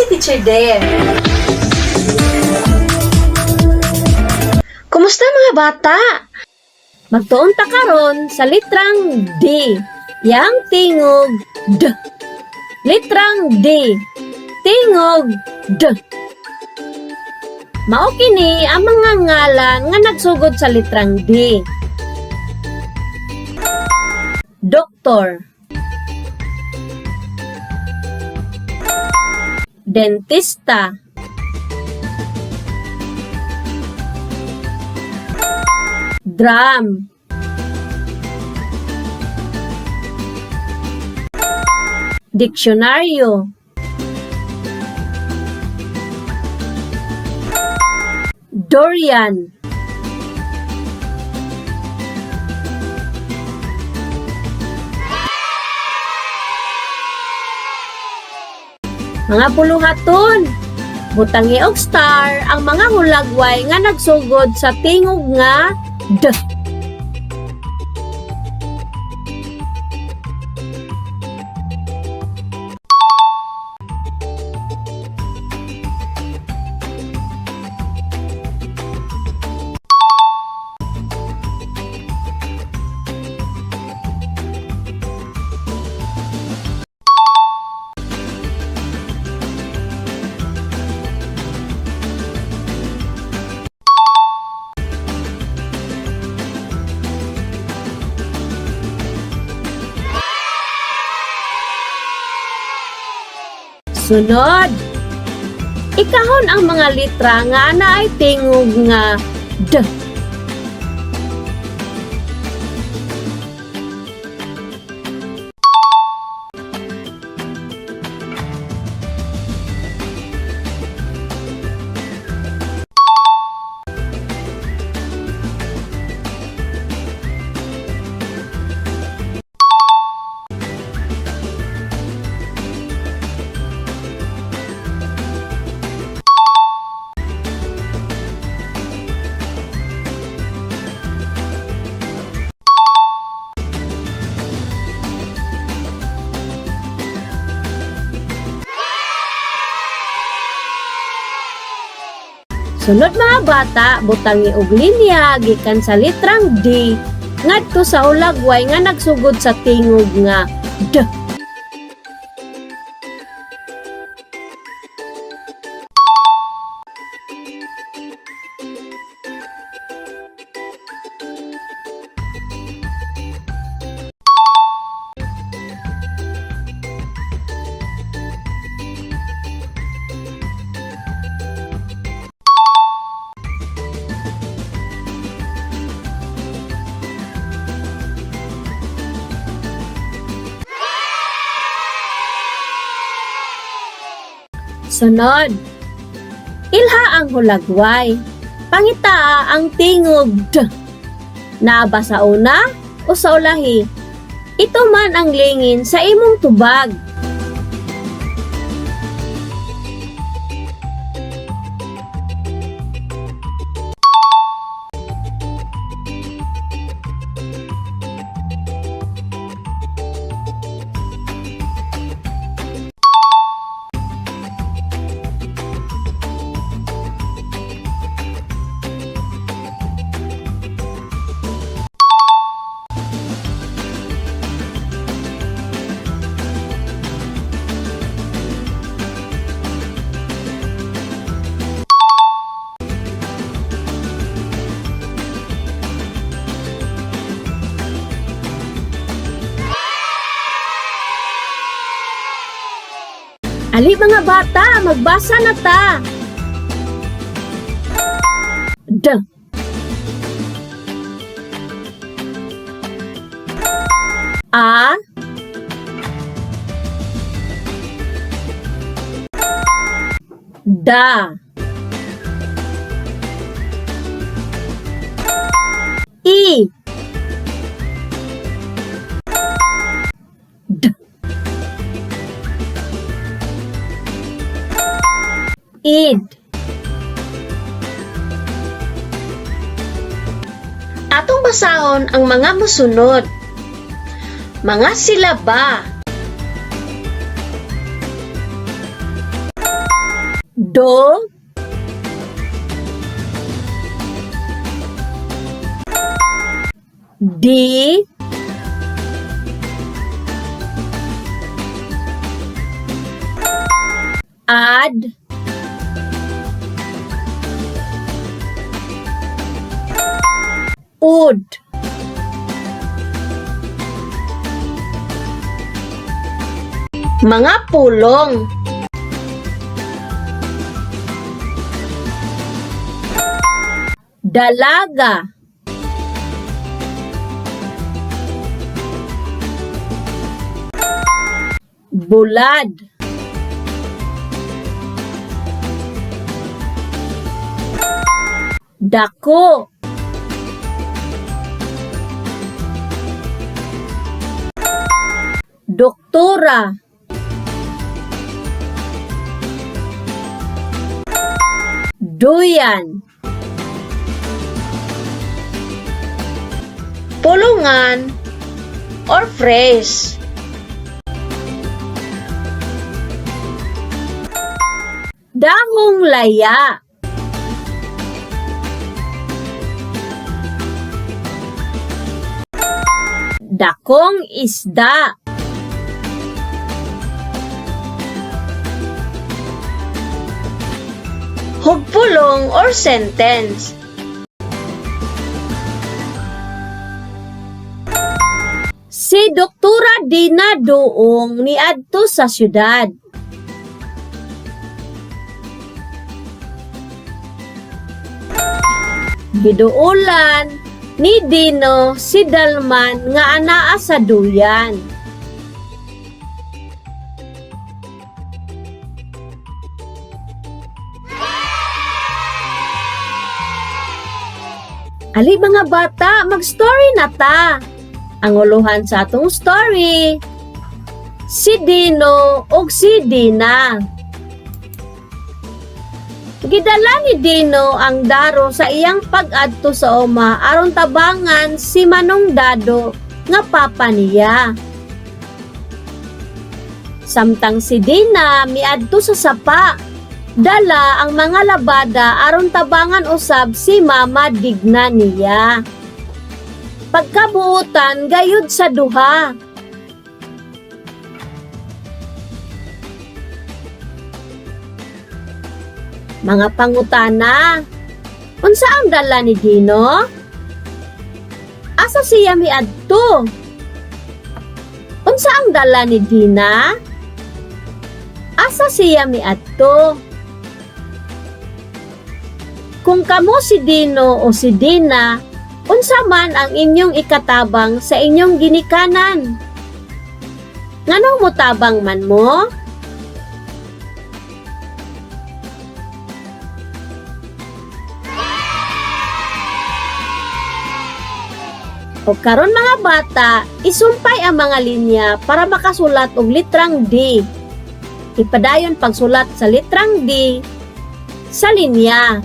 si Teacher Dare. Kumusta, mga bata? Magtuon ta karon sa litrang D. Yang tingog D. Litrang D. Tingog D. Mao kini ang mga ngalan nga nagsugod sa litrang D. Doktor. Dentista. Drum. Diksyonaryo. Durian. Mga puluhaton, butangi og star ang mga hulagway nga nagsugod sa tingog nga D. Sunod, ikahon ang mga litra nga naay tingog nga D. Sunod, mga bata, butangi og linya gikan sa litrang D ngadto sa hulagway nga nagsugod sa tingog nga D. Sunod, ilha ang hulagway. Pangitaa ang tingog D. Naa ba sa una o sa ulahi? Ito man ang lingin sa imong tubag. Ali, mga bata, magbasa na ta. D. A. Da. I. D. Id. Atong basahon ang mga musunod. Mga silaba. Do, di, ad, ud. Mga pulong. Dalaga, bulad, dako, doktora, duyan, Pulungan or phrase. Dahong laya, dakong isda, Hugpulong or sentence. Si Doktora Dina Duong niadto sa syudad. Giduolan ni Dino si Dalman nga anaa sa duyan. Ali mga bata, mag-story na ta. Ang uluhan sa atong story, si Dino ug si Dina. Gidala ni Dino ang daro sa iyang pag-adto sa oma aron tabangan si Manong Dado nga papa niya. Samtang si Dina miadto sa sapa, dala ang mga labada aron tabangan usab si Mama Digna niya. Pagkabuotan gayud sa duha. Mga pangutana, unsa ang dala ni Dino? Asa siya miadto? Unsa ang dala ni Dina? Asa siya miadto? Kung kamo si Dino o si Dina, unsa man ang inyong ikatabang sa inyong ginikanan? Nganong motabang man mo? O karon mga bata, isumpay ang mga linya para makasulat og litrang D. Ipadayon pagsulat sa litrang D sa linya.